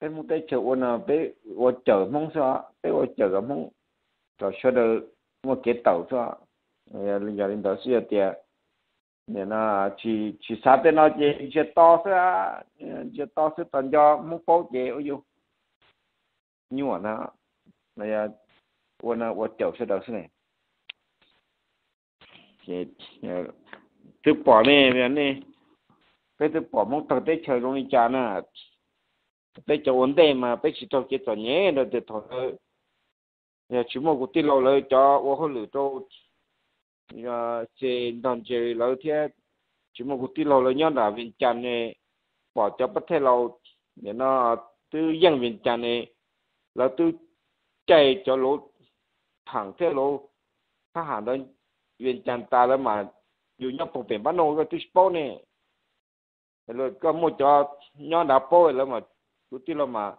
peb Hmoob teb chaws ua no peb ua cawm Hmoob xwb, peb ua cawm kom Hmoob kom sawv daws muaj kev tawm xwb. Yog li ntawd xwb yog tias tsis xav tej no ces ntsia to xwb, ntsia to xwb, tos nco Hmoob paub ces ua yus nyuaj na, ua no ua cawm sawv daws xwb ne. Twb pom ne, peb twb pom Hmoob tawg teb chaws zoo li cas na. Peb cov ua ntej mas peb tsis raug kev txom nyem nrog tias thaum ntawd yog tsis muaj kuv tij laug lawv cov ua hauj lwm rau ces nrog Jerry lawv thiab, tsis muaj kuv tij laug lawv nyob nram Vias Cas ne, pom cov pab thej laus nim no twb yeej Vias Cas ne, lawv twb caij cov luv tham thiab luv thab ham ntawd Vias Cas tas lawv mas yus nyob puag pem Npab Nauj koj twb tsis paub ne. Koj muaj cov nyob nrad paub lawv mas, kuv tij laug mas,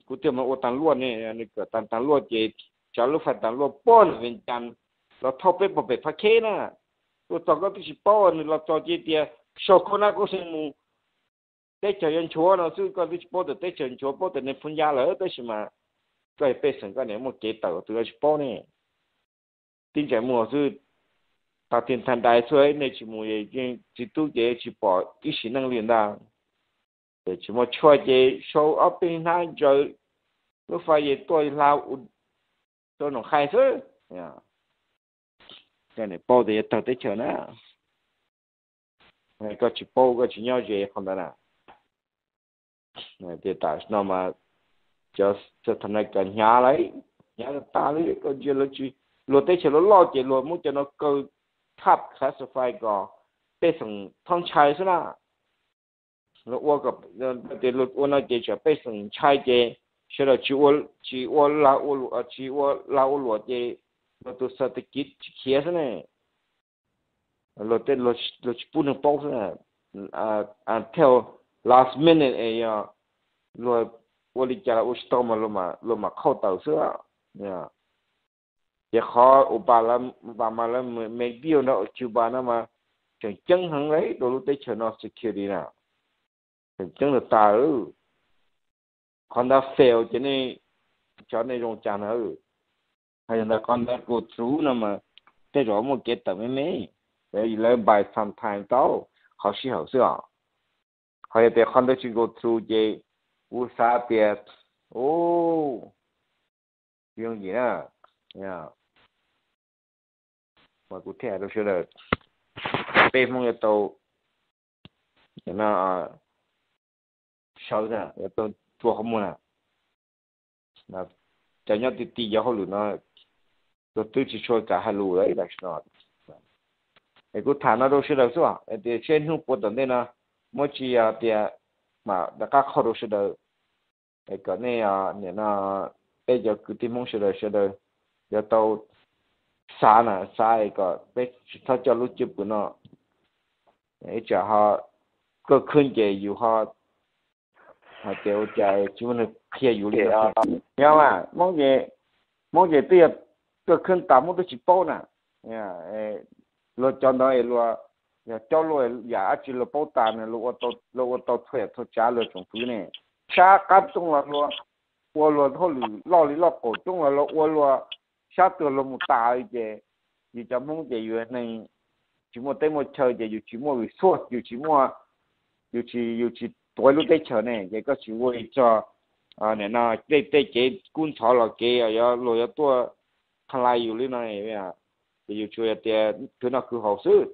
kuv tij laug mas ua taag luaj ne, nws kawm taag taag luaj ces tsav lub fais taag luaj puag nram Vias Cas los thauj peb puag pem Phab Khej na. Tuaj txog koj twb tsis paub, nws los txog ces tias sau khaub nab khaub seev mus, teb chaws yuav nchuav no xwb, koj twb tsis paub tias teb chaws nchuav, paub tias nws phu ya lawm tab sis mas koj yog pej xeem koj niam muaj kev tawm tus koj tsis paub ne. Tib ntsais muag xwb, tag thij thaj dais xwb nej tsis mus, txiv tub ces tsis pom ib sim neej li ntag. Ces tsis muaj tshuaj ces sau ob peb hnab ntsaws lub fais ces tuaj hla rau Noom Qhai xwb. Koj niam paub tias yuav tawg teb chaws na, koj tsis paub koj tsis nyob ze qhov ntawd na. Tias tam sim no mas cov tha na kas hnyav lawm, hnyav tas li, koj ntsia luag teb chaws loj loj ces luag muab cov no kaw top classified kom pej xeem txhob ntshai xwb na. Luag ua kom tias luag ua no ces tsam pej xeem ntshai ces sawv daws tsis ua, tsis ua lag ua luam, tsis ua lag ua luam ces luag tus xav tas kiv tsis khiav xwb ne. Luag tej luag tsis pub neeg paub xwb, until last minute es yog luag ua li cas los ua tsis tau mas luag mam qhauj tawm xwb. Ces qhov Obama lawv me deal nrog Cuba no mas tseem ceeb heev li rau lub teb chaws no security na, tseem ceeb tas tas. Qhov ntawd fail ces nej, cov nej zoo cas na. Hos yog ntawd qhov ntawd go through no mas tej zaum muaj kev tawm me me, lawv buy some time tau qhov sij hawm xwb os. Ho yog tias qhov ntawd tsis go through ces kuv xav tias, u, tsis yooj yim na. Mas kuv thiaj hais rau sawv daws, peb Hmoob yuav tau sawv, yuav tau rua qhov muag na. Cov nyob ti ti cov hauj lwm no, luag twb tsis tshua kam hais lus lawm tam sim no. Es kuv tham no rau sawv daws xwb, es tias seb hnub puav tom ntej no muab tsis yog tias mam rov qab qhau rau sawv daws, es kom nej, nim no peb cov kwv tij Hmoob sawv daws sawv daws yuav tau xav na, xav es kom peb tsis txhob coj lub cwj pwm no, ib tsam ho kaj khwb ces yus ho hais tias ua cas tsis muaj neeg qhia yus li no. Nyob mas Hmoob ces twb yog kaj khwb tas Hmoob twb tsis paub na. Luag cov ntawd es luag yog coj luaj yam dab tsi luag paub tas na, luag ua tau txhua yam txhua tsav luag tsoom fwv ne. Sab qab roob los luag ua luag hauj lwm loj li loj qaum roob los luag ua luag, sab twg luag mus tas li ces yus cov Hmoob ces yus neeg tsis muaj teb muaj chaw ces yus tsis muaj resource, yus tsis muaj, yus tsis, yus tsis tuav lub teb chaws ne, ces koj tsis ua li txog nim no tej tej kev kub ntxhov los kev luag yuav tuaj qha lais yus li no, ces yus tsuas yog tias khwv noj khwv haus xwb.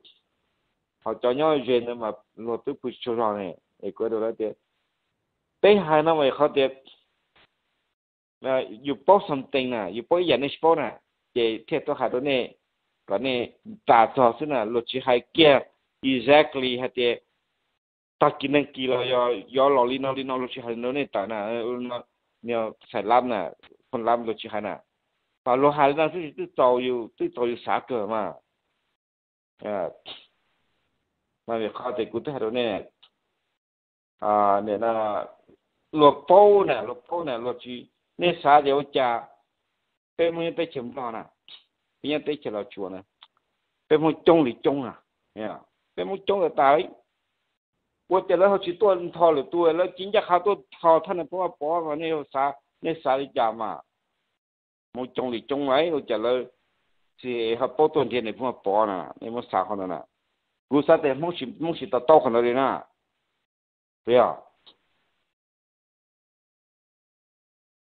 Ho cov nyob ze ntawd mas luag twb pw tsaug zog ne, es kuv hais rau lawv tias, peb hais no mas qhov tias yus paub something na, yus paub ib yam nej tsis paub na, ces thiaj tuaj hais rau nej kom nej tas txog xwb na, luag tsis hais kiag exactly hais tias tag kis neeg kis los yog los li no li no, luag tsis hais rau nej tawm na, xais lab na, phone lab luag tsis hais na, pab luag hais li no xwb twb txaus yus, twb txaus yus xav kawg mas. Mas vim qhov tias kuv twb hais rau nej, luag paub na, luag paub na, luag tsis, nej xav tias ua cas peb Hmoob nyob teb chaws Nplog na, peb nyob teb chaws Los Tsuas na, peb Hmoob coob li coob na, peb Hmoob coob tas tas li. Ua cas lawv ho tsis tuaj nthos lwm tus, lawv cia ncaj qha tuaj nthos thaj nais phoo Vaj Pov mas nej xav, nej xav li cas mas? Mus coob li coob lawm, ua cas lawv tsis ho paub tuaj nrhiav nais phoo Vaj Pov na? Nej muab xav qhov ntawd na. Kuv xav tias Hmoob tsis, Hmoob tsis to taub qhov ntawd li na. Puas yog?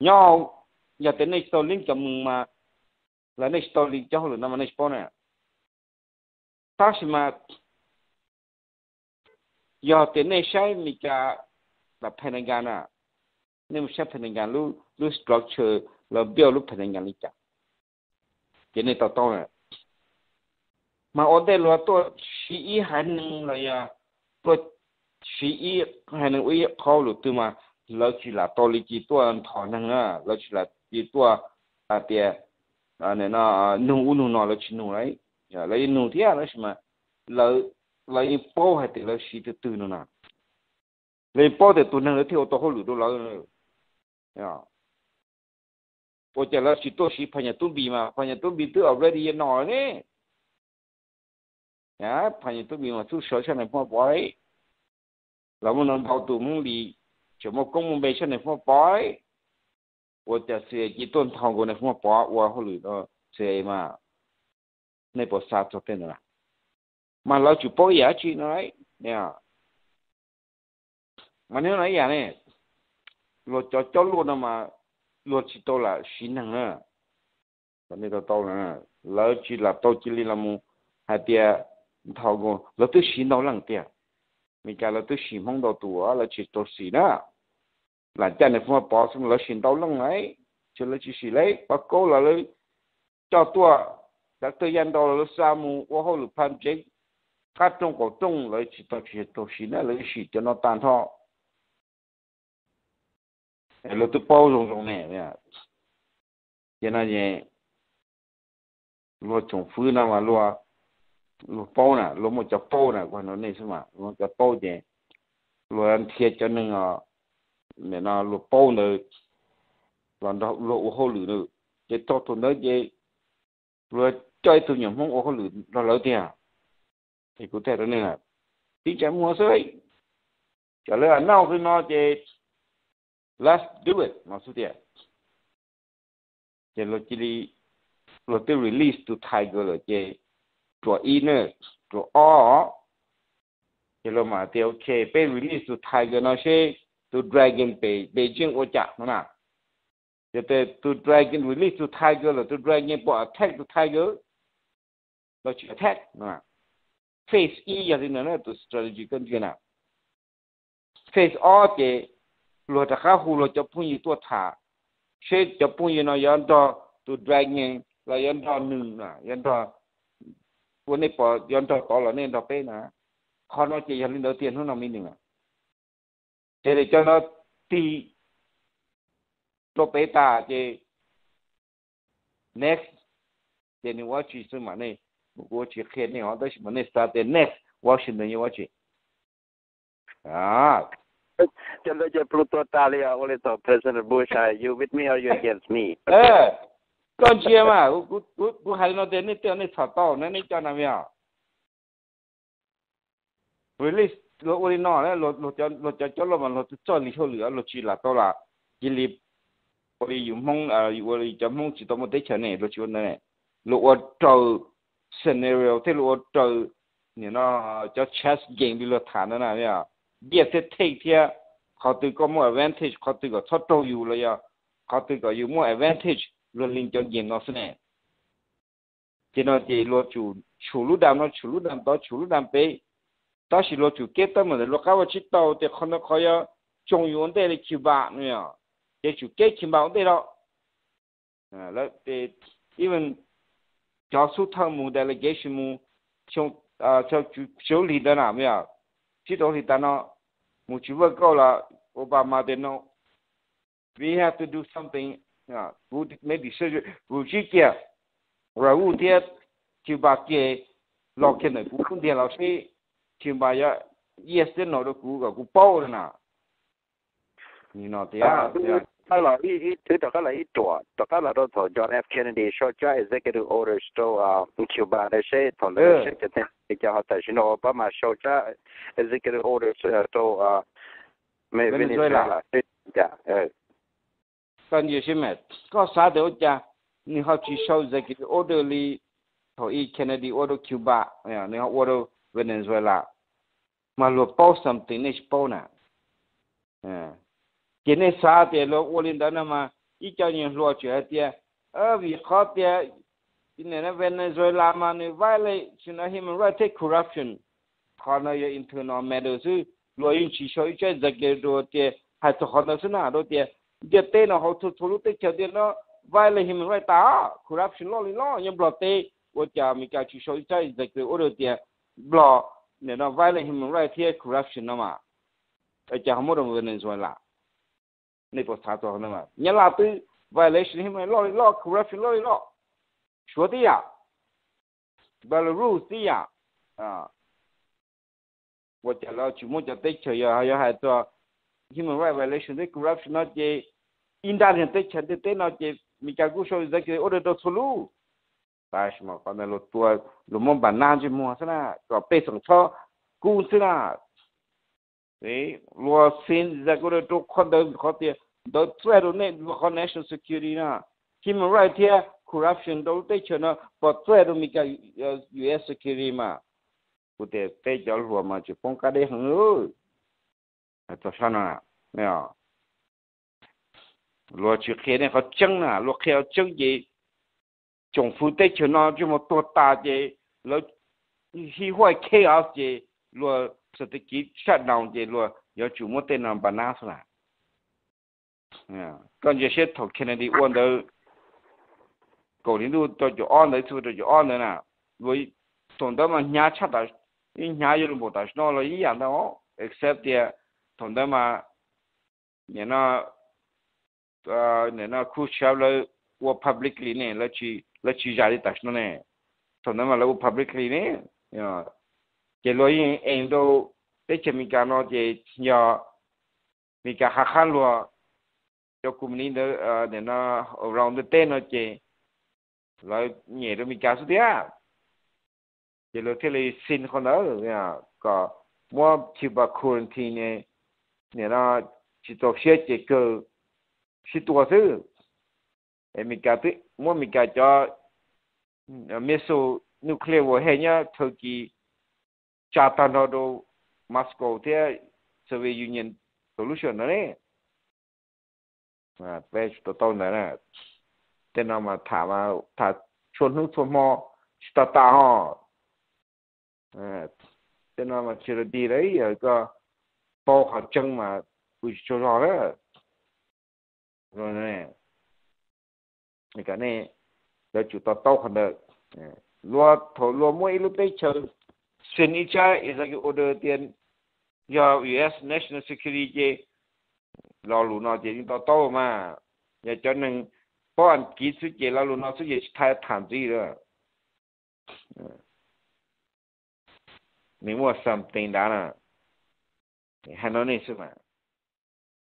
Nyob, yog tias nej tsis tau link cov mws mas, los nej tsis tau li cov hauj lwm no mas nej tsis paub na. Tab sis mas yog tias nej saib Meskas, Pentagon na, nej mus saib Pentagon lub, lub structure, lawv build lub Pentagon li cas, ces nej to taub na. Mas ua ntej luag tuaj siv ib haiv neeg los yog tuaj siv ib haiv neeg ua ib qho lwm tus mas lawv tsis lam tau li ces tuaj nthos neeg na, lawv tsis lam ces tuaj hais tias nug ub nug no, lawv tsis nug li. Lawv yeej nug thiab tab sis mas lawv yeej paub hais tias lawv siv tus twg no na. Lawv yeej paub tias tus neeg lawv thiaj ua tau hauj lwm rau lawv. Ua cas lawv tsis tuaj siv phas nyas tub npis mas phas nyas tub npis twb already yeej no lawm ne. Phas nyas tub npis mas txhub sawv sab nais phoo Pov li. Lawv muaj ntau tus Hmoob li, tseem muaj koob muaj npe sab nais phoo Pov li. Ua cas CIA cia tuaj nthos nkaus nais phoo Pov ua hauj lwm no, CIA mas, nej puas xav txog tej ntawd na? Mas lawv tsuas paub ib yam dab tsi no. Mas hnub no ib yam ne, luag cov cob luaj no mas luag tsis tau lam siv neeg na. Nej to taub, lawv tsis lam tau cia li los mus hais tias nthos nkaus, lawv twb siv ntau leej tiag. Meskas lawv twb siv Hmoob ntau tus, lawv tsis tau siv na. Lam caj nais phoo Pov xwb lawv siv ntau leej lawm, ces lawv tsis siv li. Pab Kaub los lawv coj tuaj, Doctor Yaj Nraug los lawv xa mus ua hauj lwm project qab rooj qaum rooj, lawv tsis tau, tsis tau siv na, lawv sim cov no tag nrho. Luag twb paub zoo zoo ne. Ces no luag tsoom fwb no mas luag paub na, luag muaj cov paub na, kuv hais rau nej xwb mas luag muaj cov paub ces luag nrhiav cov neeg no luag paub ntawd los nrog luag ua hauj lwm na. Ces txog thaum ntawd ces luag coj ib tug nyuam Hmoob ua hauj lwm nrog lawv tiag. Ces kuv thiaj rau nej, tib tsam muag xwb, cov lawv a nau xwb no ces let's do it no xwb tiag. Ces luag cia li, luag twb release tus Tiger lawm ces ruam ib na, ruam ob. Ces luag mam tias ok, peb release tus Tiger no seb tus Dragon pem Beijing ua cas no na. Yog tias tus Dragon release tus Tiger lawm, tus Dragon puas attack tus Tiger? Los tsis attack. Phase ib yog li no na, tus strategy koj ntsia na. Phase ob ces luag rov qab hu luag cov phooj ywg tuaj tham, seb cov phooj ywg no yuav nrog tus Dragon los yuav nrog nws, yuav nrog, ua nej pom yuav nrog tod los nej nrog peb na. Qhov no ces yog li ntawd tiag hnub no me nws. Ces li cov no tig rau pem tas ces next, ces nws ua tsi xwb mas nej, kuv ua tsis qhia nej os, tab sis mas nej xav tias next Washington yuav ua tsi. Cov ntawd ces pluj tuag tas li os, ua li thaum President Bush hais, you with me or you against me. Koj ntsia mas, kuv hais li no tias nej tej nej txhom tau na, nej cov na, release luag ua li no, luag cov cob luaj mas luag twb txoj li hauj lwm luag tsis lam tau lam cia li ua li yus Hmoob, ua li cov Hmoob tsis tau muaj teb chaws ne, luag tsis ua ntawd ne. Luag ua raws scenario thiab luag ua raws nim no cov chess game li luag tham ntawd na. Give thiab take thiab, qhov twg koj muaj advantage, qhov twg kom txhob raug yus los yog qhov twg kom yus muaj advantage, luag li cov game no xwb ne. Ces no ces luag tsum tshum lub dam no, tshum lub dam tod, tshum lub dam pem, tab sis luag tsum keb teeb meem ntawm luag qab ua tsis tau tias qhov ntawd qhov yuav tsoo yus ua ntej li Cuba no, ces tsum keb Cuba ua ntej los. Even cov xub thawj mus, delegation mus, xyoo, xyoo hli ntawd na, sib rau hli tas no, mus tsis vaj kauj los Obama tias no, we have to do something, kuv make decision, kuv sib cia, Raúl thiab Cuba kiag los kiag ntawm kuv lub ntiag los seb Cuba yuav yes thiab no rau kuv kom kuv paub no na. Nim no tias qab los ib, twb rov qab los ib ruam, rov qab los rau thaum John F Kennedy sau tsab executive orders rau Cuba ntawd seb thaum ntawd seb cov Mexican ho tam sim no Obama sau tsab executive orders rau Venezuela. Koj ntsia seb mas koj xav tias ua cas nws ho tsis sau executive order li thaum ub Kennedy ua rau Cuba, nws ho ua rau Venezuela, mas luag paub something nej tsis paub na. Ces nej xav tias luag ua li ntawd no mas ib co nyuag hluas tseem hais tias vim qhov tias Venezuela mas nws violate human rights thiab corruption. Qhov no yog internal matter xwb, luag yeej tsis sau ib tsab executive order tias hais txog qhov ntawd xwb na, rau tias ntiaj teb no hauv txhua txhua lub teb chaws tias no violate human rights tas, corruption loj li loj. Nyob Nplog teb ua cas Amelikas tsis sau ib tsab executive order tias Nplog nim no violate human rights thiab corruption no mas, ua cas ho muab rau Venezuela? Nej puas xav txog no? Nyab Laj twb violation human rights loj li loj, corruption loj li loj. Suav tib yam, Belarus tib yam. Ua cas lawv tsis muab cov teb chaws yog, yog hais txog human rights violation thiab corruption no ces ib nrab niag teb chaws ntiaj teb no ces Amelikas kuj sau executive order rau txhua lub. Tab sis mas qhov ntawd luag tua, luag muab npam nab ntsej muag xwb na, kom pej xeem txhob kub xwb na. Luag sign executive order rau qhov ntawd vim qhov tias ntawd threat rau nej qhov national security na. Human rights thiab corruption rau lub teb chaws no pom threat rau Amelikas, U S security mas. Kuv tias peb cov hluas mas tseem poob qab deb heev. Txog sab no, luag tsis qhia nej qhov tseeb na, luag qhia qhov tseeb ces tsoom fwv teb chaws no ntsej muag tuag tas ces lawv hib huaj chaos ces luag xav tib kiv shutdown ces luag yuav tsum muab tej no npam nab xwb na. Koj ntsia seb thaum Kennedy ua ntawd, kaum hli ntuj rau caum ob ntawd, txhiab rau caum ob ntawd na, luag thaum ntawd mas hnyav tshaj, ib hnyav yuav luag npaum tam sim no los ib yam ntag, except tias thaum ntawd mas nim no, nim no Khrushchev lawv ua publicly ne, lawv tsis zais li tam sim no ne. Thaum ntawd mas lawv ua publicly ne, ces luag yeej aim rau teb chaws Amelikas no ces yog Amelikas hav qab luag cov company ntawd nim no around ntiaj teb no ces lawv nyem rau Amelikas xwb thiab. Ces luag thiaj li sign qhov ntawd kom muab Cuba quarantine, nim no tsis txaus siab ces kawg sib tua xwb. Amelikas twb muab Amelikas cov missile nuclear warhead nyob Turkey tsa tag nrho rau Moscow thiab Soviet Union solution no ne. Peb tsis tau taub ntawd na. Tej no mas tham, tham txhua hnub txhua hmo tsis tau tas ho. Tej no mas tsis di lawm, yog koj paub qhov tseeb mas kuv tsis tsaug zog lawm. Kom nej yuav tsum to taub qhov ntawd. Luag thaum luag muab ib lub teb chaws sign ib tsab executive order tias yog U S national security ces lo lus no ces yeej to taub mas. Yog cov neeg paub Askiv xwb ces lo lus no xwb ces tsis tham ntxiv lawm. Nws muaj something ntawd na. Hais no nej xwb mas.